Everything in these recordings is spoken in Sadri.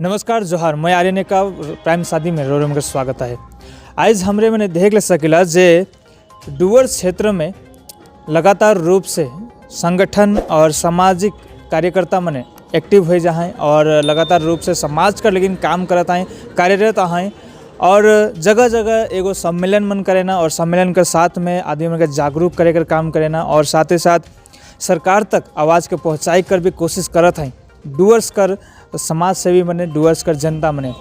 नमस्कार, जोहार। मैं आर्यन का प्राइम शादी में रोरम का स्वागत है। आज हमरे मैंने देख ले सकिला जे डुअर्स क्षेत्र में लगातार रूप से संगठन और सामाजिक कार्यकर्ता मने एक्टिव हो जाएँ और लगातार रूप से समाज का लेकिन काम करत आए, कार्यरत आएँ और जगह जगह एगो सम्मेलन मन करे ना और सम्मेलन के साथ में आदमी मन के जागरूक करे कर काम करे ना और साथ ही साथ सरकार तक आवाज़ के पहुँचाई कर भी कोशिश करत हैं डुअर्स कर समाज सेवी मने, डुअर्स कर जनता मने।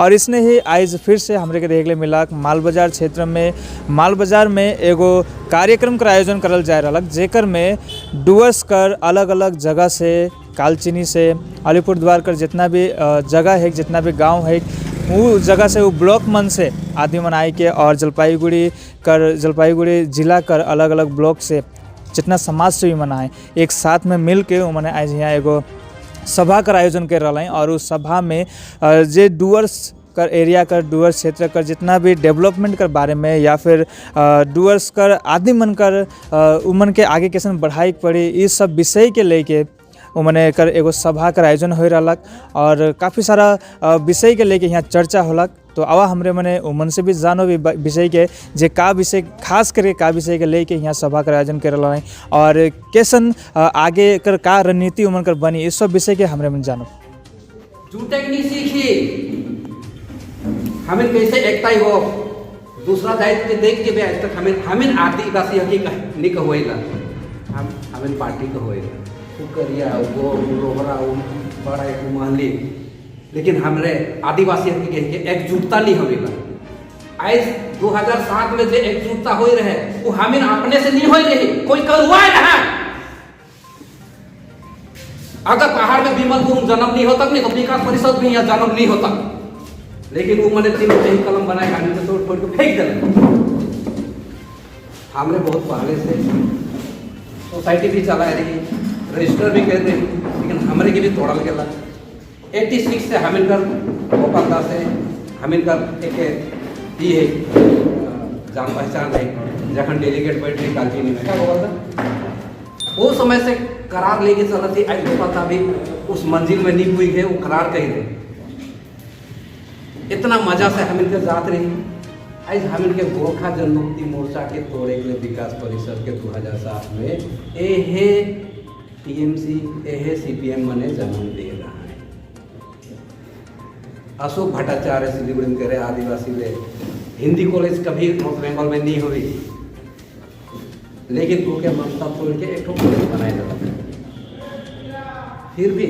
और इसने ही आज फिर से हमरे के देख ले मिला माल बाजार क्षेत्र में, माल बाजार में एगो कार्यक्रम का आयोजन करल जा रहा, जेकर में डुअर्स कर अलग अलग जगह से, कालचीनी से, अलीपुरद्वार कर जितना भी जगह है, जितना भी गांव है, वो जगह से, वो ब्लॉक मन से आदमी मन आए के और जलपाईगुड़ी कर, जलपाईगुड़ी जिला कर अलग अलग ब्लॉक से जितना समाज सेवी मन आए, एक साथ में मिल के वो मने आज यहाँ एगो सभा कर आयोजन कर रहा है। और उस सभा में जे डुअर्स कर एरिया कर, डुअर्स क्षेत्र कर जितना भी डेवलपमेंट कर बारे में या फिर डुअर्स कर आदमी मन कर उमन के आगे कैसन बढ़ाई पड़ी, इस सब विषय के लेके उमने कर एगो सभा कर आयोजन हो रहा और काफ़ी सारा विषय के लेके यहाँ चर्चा होलक। तो आवा हमरे मने उमन से भी जानो भी विषय के जे का विषय, खास करके का विषय के लेके यहाँ सभा कर आयोजन कर रहा है और कैसन आगे कर का रणनीति उमन कर बनी, इस सब विषय के हमरे मन जानो। जुटे नहीं सीखी हमें कैसे एकता ही हो। दूसरा जाइत के देख के भी आज तक हमें हमें आदिवासी हकी नहीं कहोइला, हम हमें पार्टी का होइला। उ करिया, उ गोर, उ लोहरा, उ बड़ा, उ महली, लेकिन हमरे आदिवासी हकी कह के एकजुटता नहीं होइला। आज 2007 में जो एकजुटता हो रहे, वो हमें अपने से नहीं हो रही, कोई करवाए रहा। अगर पहाड़ में बिमल गुरु जन्म नहीं होता नहीं तो विकास परिषद भी यहाँ जन्म नहीं होता। लेकिन वो मैंने तीन ही कलम बनाए, गाड़ी में तोड़ फोड़ के फेंक दिया। हमने बहुत पहले से सोसाइटी भी चला रही, रजिस्टर भी कर रही, लेकिन हमरे के भी तोड़ल गया। 86 से हमिनकर गोपाल दास है, हमिनकर एक ई है, जान पहचान है। जखन डेलीगेट बैठ रही कालचीनी में, क्या गोपाल दा, वो समय से करार लेके चलत थी। आज गोपाल दा भी उस मंजिल में नहीं हुई है, वो करार कही रहे। इतना मजा से हम इनके जात रही। आज हम इनके गोरखा जनमुक्ति मोर्चा के तोड़े के लिए विकास परिषद के 2007 में एहे टीएमसी, एहे सीपीएम मने जन्म दे रहा है। अशोक भट्टाचार्य सिलीगुड़ी में कह रहे, आदिवासी में हिंदी कॉलेज कभी नॉर्थ बंगाल में नहीं हुई, लेकिन वो के ममता तोड़ के एक कॉलेज बनाए लगा। फिर भी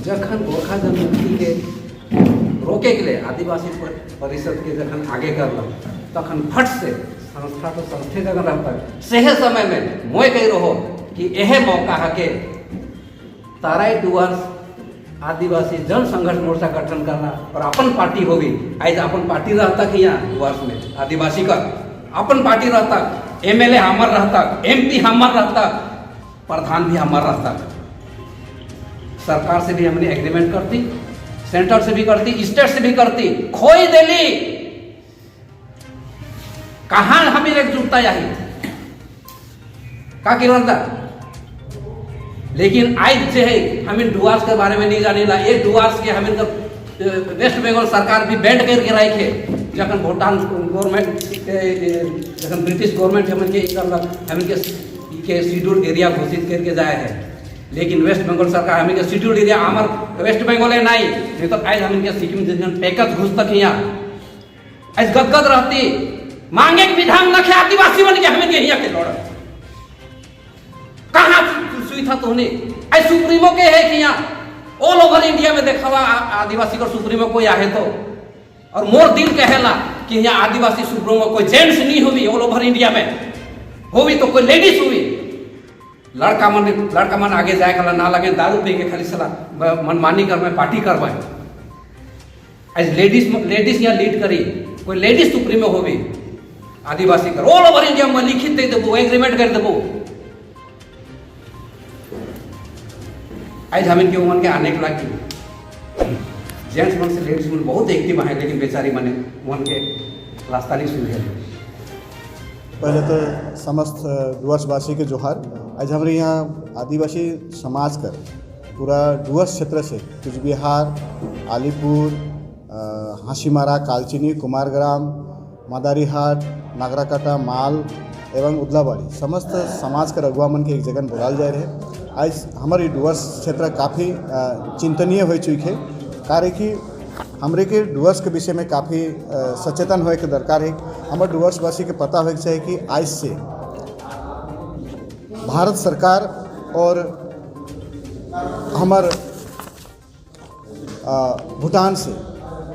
जखन गोरखा जनमुक्ति के रोके के लिए आदिवासी परिषद के जखन आगे करल, तखन फट से संस्था तो संस्थे जगह रहता। सहे समय में मोय कही रहो कि यह मौका है के ताराई डुअर्स आदिवासी जन संघर्ष मोर्चा गठन करना और अपन पार्टी होगी। आज अपन पार्टी रहता कि यहाँ डुअर्स में आदिवासी का अपन पार्टी रहता, एमएलए हमार रहता, एमपी हमार रहता, प्रधान भी हमार रहता, सरकार से भी हमने एग्रीमेंट करती, सेंटर से भी करती, स्टेट से भी करती, खोई देली। कहाँ हमें एकजुटता यही का किरण? लेकिन आज जे है, हम डुआर्स के बारे में नहीं जाने ला। ये डुआर्स के हमें वेस्ट बंगाल सरकार भी बैंड करके रखे। जखन भूटान गवर्नमेंट के, जखन ब्रिटिश गवर्नमेंट हमन के हमन के शेड्यूल्ड एरिया घोषित करके जाए है, लेकिन वेस्ट बंगाल सरकार हमें के शेड्यूल्ड एरिया हमार वेस्ट बंगाल है नहीं, नहीं तो आज हमन के सिक्किम जैसन पैकेज घुस तक यहाँ आज गदगद रहती। मांगे के विधान न आदिवासी बन के हमें के यहाँ के लड़ कहाँ सुई था तोहने। आज सुप्रीमो के है कि यहाँ ऑल ओवर इंडिया में देखा आदिवासी का सुप्रीमो कोई आहे तो। और मोर दिल कहेला कि यहाँ आदिवासी सुप्रीमो कोई जेंट्स नहीं हुई, ऑल ओवर इंडिया में होवी तो कोई लेडीज हुई। लड़का मन आगे जाए खाला ना लगे, दारू पी के खाली साला मनमानी कर में पार्टी करवाए। आज लेडीज, लेडीज यहाँ लीड करी, कोई लेडीज सुप्रीमो होवी आदिवासी कर, ऑल ओवर इंडिया में लिखित दे देबो, एग्रीमेंट कर देबो। आज हम इनके उमन के आने के लागी जेंट्स मन से लेडीज मन बहुत एक्टिव है, लेकिन बेचारी मने मन के रास्ता नहीं सुझे। पहले तो समस्त डुअर्सवासी के जोहार। आज हमारे यहाँ आदिवासी समाज कर पूरा डुअर्स क्षेत्र से कुचबिहार, आलीपुर, हासीमारा, कालचिनी, कुमारग्राम, मदारीहाट, नागराकाटा, माल एवं उदलाबाड़ी समस्त समाज के अगुआ मन के एक जगह बुलाल जाए रहे। आज हमारे डुअर्स क्षेत्र काफ़ी चिंतनीय हो चुकी है, कारण कि हमरे के डुअर्स के विषय में काफ़ी सचेतन होए के दरकार है। हमारे डुअर्स वासी के पता होए के चाहिए कि आज से भारत सरकार और हमार भूटान से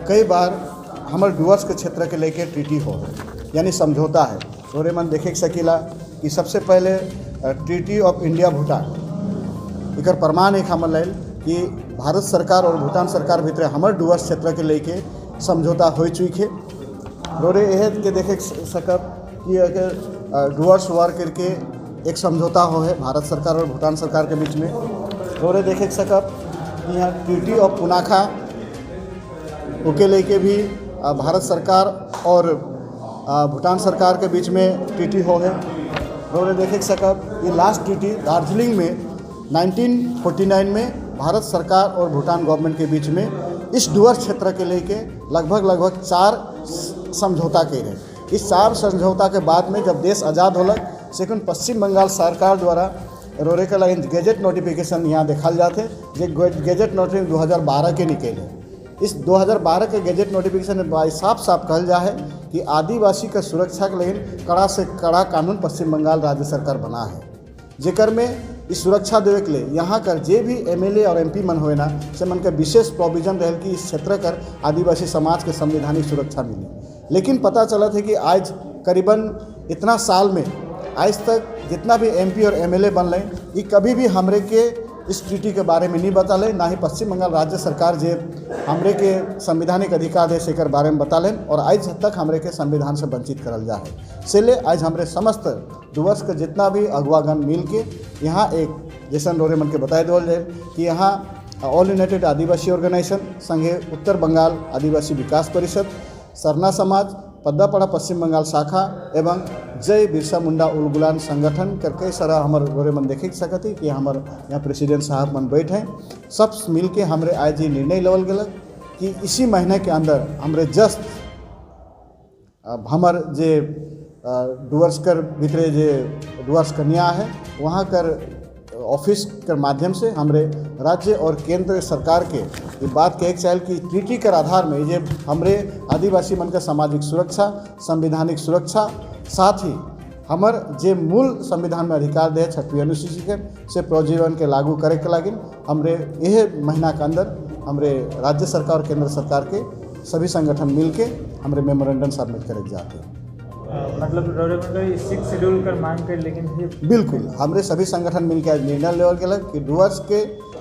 कई बार हमार डुअर्स के क्षेत्र के लेके ट्रीटी हो है, यानी समझौता है। तोरे मन देखे के सकीला कि सबसे पहले ट्रीटी ऑफ इंडिया भूटान, एकर प्रमाण एक हमर लेल कि भारत सरकार और भूटान सरकार भीतर हमर डुअर्स क्षेत्र के लेके समझौता हो चुकी है। रोरे यह के देखे सकब कि अगर डुअर्स वार करके एक समझौता हो है भारत सरकार और भूटान सरकार के बीच में। रोरे देखे सकब कि यहाँ ट्रीटी ऑफ पुनाखा ओके लेके भी भारत सरकार और भूटान सरकार के बीच में ट्रीटी हो है। रोरे देखे सकब ये लास्ट ट्रीटी दार्जिलिंग में 1949 में भारत सरकार और भूटान गवर्नमेंट के बीच में इस डुअर्स क्षेत्र के लेके लगभग लगभग चार समझौता के रहे। इस चार समझौता के बाद में जब देश आज़ाद होलक, सेकंड पश्चिम बंगाल सरकार द्वारा रोरे के लगे गैजेट नोटिफिकेशन यहाँ देखल जाते, जे गैजेट नोटिफिकेशन 2012 के निकले। इस 2012 के गैजेट नोटिफिकेशन में भाई साफ साफ कहल जा है कि आदिवासी के सुरक्षा के लिए कड़ा से कड़ा कानून पश्चिम बंगाल राज्य सरकार बना है, जेकर में इस सुरक्षा देवे के लिए यहाँ कर जे भी एमएलए और एमपी मन होए ना, से मन के विशेष प्रोविजन रहे कि इस क्षेत्र कर आदिवासी समाज के संवैधानिक सुरक्षा मिली। लेकिन पता चला था कि आज करीबन इतना साल में आज तक जितना भी एमपी और एमएलए बन रहे, ये कभी भी हमरे के इस ट्रीटी के बारे में नहीं बता ले, ना ही पश्चिम बंगाल राज्य सरकार जे हमरे के संवैधानिक अधिकार है से एकर बारे में बता लें और आज तक हमरे के संविधान से वंचित करल जा है। इसलिए आज हमरे समस्त डुवर्स के जितना भी अगुवागण मिल के यहाँ एक जैसन रोरे मन के बताए देवल जाए कि यहाँ ऑल यूनाइटेड आदिवासी ऑर्गेनाइजेशन संगे उत्तर बंगाल आदिवासी विकास परिषद, सरना समाज, पद्दापड़ा पश्चिम बंगाल शाखा एवं जय बिरसा मुंडा उलगुलान संगठन कर कई सारा हमार गोरे मन देखे सकती कि हमार यहाँ प्रेसिडेंट साहब मन बैठे हैं। सब मिल के हमरे आज ये निर्णय लेवल गलक कि इसी महीने के अंदर हमरे जस्ट अब हमर जे डुअर्स कर भीतरे जे डुअर्स कन्या है, वहाँ कर ऑफिस के माध्यम से हमरे राज्य और केंद्र सरकार के ये बात कहे के चाहे कि ट्रीटी कर आधार में ये हमरे आदिवासी मन का सामाजिक सुरक्षा, संवैधानिक सुरक्षा, साथ ही हमर जे मूल संविधान में अधिकार दे छठवीं अनुसूची के से प्रोजीवन के लागू करे के लागिन हमरे यह महीना के अंदर हमरे राज्य सरकार और केंद्र सरकार के सभी संगठन मिल के हमरे मेमोरेंडम सबमिट करे के जाते हैं। मतलब रोरे मन सिक्स शेड्यूल कर मांग कर, लेकिन ये बिल्कुल, हमरे सभी संगठन मिलकर आज निर्णय लेवल गया कि डुअर्स के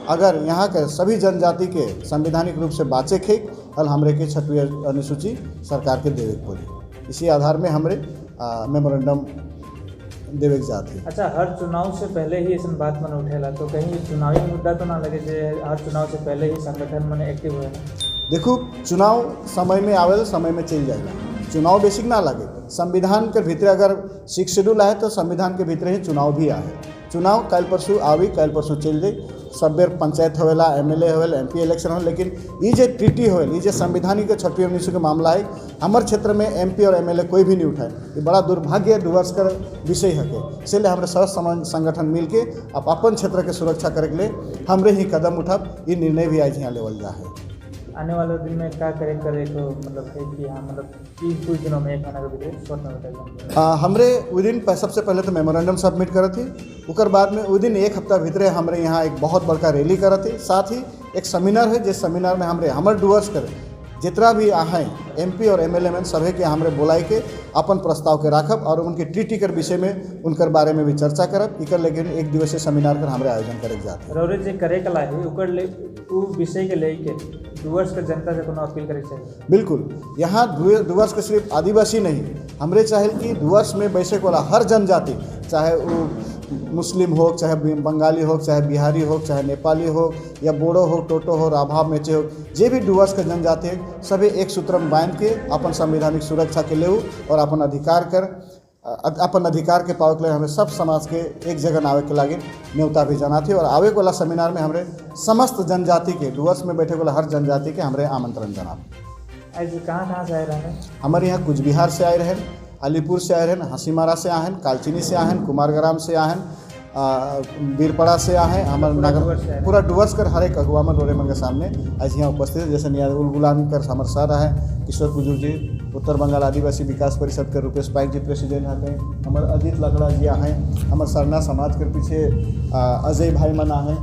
अगर यहाँ के सभी जनजाति के संवैधानिक रूप से बाँचे के हल हमरे के छठवीं अनुसूची सरकार के देवे के पड़ी। इसी आधार में हमरे मेमोरेंडम देवे के जाते हैं। अच्छा, हर चुनाव से पहले ही ऐसा बात मन उठेला, तो कहीं चुनावी मुद्दा तो ना लगे जे हर चुनाव से पहले ही संगठन मन एक्टिव हुए? देखो, चुनाव समय में आवेल, समय में चल जाएगा। चुनाव बेसिक ना लगे। संविधान के भीतर अगर सिक्स शेड्यूल आए तो संविधान के भीतर ही चुनाव भी आए। चुनाव कल परसों आवी, कल परसों चल जाए। सब बेर पंचायत होवेला, MLA hovel, MP election hovel, लेकिन ये जे ट्रीटी होवेल, ये जे संवैधानिक छठवीं अनुसूची के मामला है, हमारे क्षेत्र में एमपी और एमएलए कोई भी नहीं उठाए। ये बड़ा दुर्भाग्य डुवर्स कर विषय है के इसलिए हमारे सब संगठन मिल के अब अपन क्षेत्र के सुरक्षा करे के लिए हमरे ही कदम उठाब, ये निर्णय भी आज यहाँ लेवल जा है। आने वाले दिन में क्या करे करे तो मतलब है कि हाँ, मतलब कि कुछ दिनों में, एक महीना के भीतर, शॉर्ट में बताइए। हमरे विदिन सबसे पहले तो मेमोरेंडम सबमिट करत थी, उकर बाद में विदिन एक हफ्ता भीतरे हमरे यहाँ एक बहुत बड़का रैली करत थी। साथ ही एक सेमिनार है, जिस सेमिनार में हमरे हमर डुअर्स कर जितना भी आए एमपी और एमएलए में सभी के हमरे बुलाई के अपन प्रस्ताव के राखब और उनके ट्रीटी कर विषय में उनकर बारे में भी चर्चा करब। इकर लेकिन एक दिवसीय सेमिनार कर हमरे आयोजन करे जाते हैं। रौरे जे करे कला है, ओकर ले उ विषय के लेके डुअर्स के जनता से कोनो अपील करे चाहिए? बिल्कुल, यहाँ डुअर्स के सिर्फ आदिवासी नहीं, हमरे चाहे कि डुअर्स में बैसे वाला हर जनजाति, चाहे वो मुस्लिम हो, चाहे बंगाली हो, चाहे बिहारी हो, चाहे नेपाली हो या बोडो हो, टोटो हो, राभा मेचे हो, जे भी डुअर्स के जनजाति है, सभी एक सूत्र में बांध के अपन संवैधानिक सुरक्षा के ले और अपन अधिकार कर अपन अधिकार के पावे के लिए हमें सब समाज के एक जगह आवे के लागे न्योता भी जनाथी और आवे वाला सेमिनार में हमरे समस्त जनजाति के, डुअर्स में बैठे वाला हर जनजाति के हमरे आमंत्रण जनाब। आज कहाँ कहाँ से आए रहे? हमारे यहाँ कुचबिहार से आए रहे, अलीपुर से आए रहे, हसीमारा से आए, कालचीनी से आए, कुमारग्राम से आए, बीरपड़ा से आए, हमारे पूरा नगर डुअर्स से आए। पूरा डुअर्स कर हर एक अगुआ मन रोरे मन के सामने आज यहाँ उपस्थित है। जैसे नियाजुल गुलाम कर हमारे सर है, किशोर कुजूर जी, उत्तर बंगाल आदिवासी विकास परिषद के रुपेश पाइक जी प्रेसिडेंट हैं, हमारे अजीत लकड़ा जी आए, हमारे सरना समाज के पीछे अजय भाई मन आए,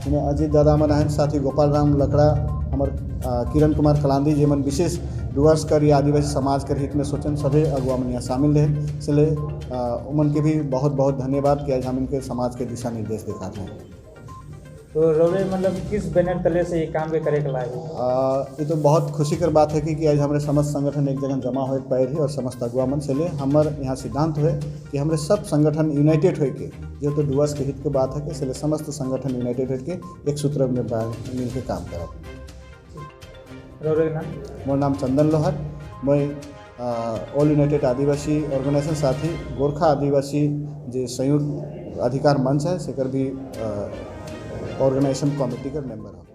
इन्हें अजीत दादा मन आए, साथ ही गोपाल राम लकड़ा, हमारे किरण कुमार कलांदी जी मन विशेष डुअर्स कर या आदिवासी समाज के हित में सोचन सभी अगुआ मन यहाँ शामिल रहे। इसलिए उमन के भी बहुत बहुत धन्यवाद कि आज हम इनके समाज के दिशा निर्देश दिखाते हैं। तो रवे मतलब किस बैनर तले से ये काम के करे के लागे? ये तो बहुत खुशी कर बात है कि आज हमारे समस्त संगठन एक जगह जमा हो पाए रही और समस्त अगुआ मन से ले हमारे यहाँ सिद्धांत हुए कि हमारे सब संगठन यूनाइटेड होके, जो तो डुअर्स के हित के बात है कि इसलिए समस्त संगठन यूनाइटेड होके एक सूत्र में मिल के काम करब। रवे के नाम? मोर नाम चंदन लोहार। मैं ऑल यूनाइटेड आदिवासी ऑर्गेनाइजेशन, साथ ही गोरखा आदिवासी जो संयुक्त अधिकार मंच है, सेकर भी ऑर्गेनाइजेशन कमेटी का मेंबर हूँ।